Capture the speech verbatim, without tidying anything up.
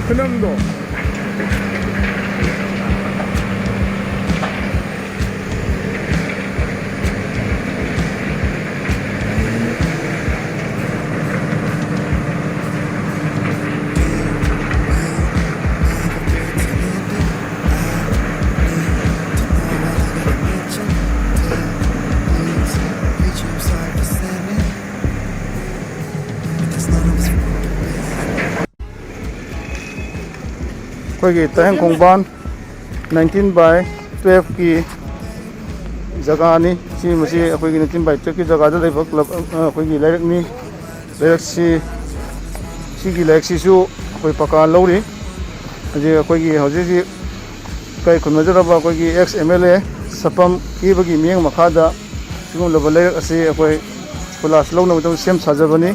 ꯈꯨꯅꯝꯗꯣ꯫ ꯑꯩꯈꯣꯏꯒꯤ ꯇꯍꯦꯡ ꯈꯣꯡꯕꯥꯟ nineteen by twelve ꯀꯤ ꯖꯒꯥꯅꯤ꯫ ꯁꯤ ꯃꯁꯤ ꯑꯩꯈꯣꯏꯒꯤ nineteen by twelve ꯀꯤ ꯖꯒꯥꯗ ꯂꯩꯕ club, ꯑ, ꯑꯩꯈꯣꯏꯒꯤ ꯂꯩꯔꯛꯅꯤ꯫ ꯂꯩꯔꯛꯁꯤ, ꯁꯤꯒꯤ ꯂꯩꯔꯛꯁꯤꯁꯨ ꯑꯩꯈꯣꯏ ꯄꯀꯥ ꯂꯧꯔꯤ꯫ ꯍꯧꯖꯤꯛ ꯑꯩꯈꯣꯏꯒꯤ ꯍꯧꯖꯤꯛ ꯍꯧꯖꯤꯛ ꯏꯀꯥꯏ ꯈꯨꯝꯅꯖꯔꯕ ꯑꯩꯈꯣꯏꯒꯤ ex M L A ꯁꯄꯝ ꯀꯦꯕꯒꯤ ꯃꯤꯠꯌꯦꯡ ꯃꯈꯥꯗ ꯁꯤꯒꯨꯝꯂꯕ ꯂꯩꯔꯛ ꯑꯁꯤ ꯑꯩꯈꯣꯏ ꯀꯣꯏꯂꯥꯁ ꯂꯧꯅꯕꯗꯧ ꯁꯦꯝ ꯁꯥꯖꯕꯅꯤ꯫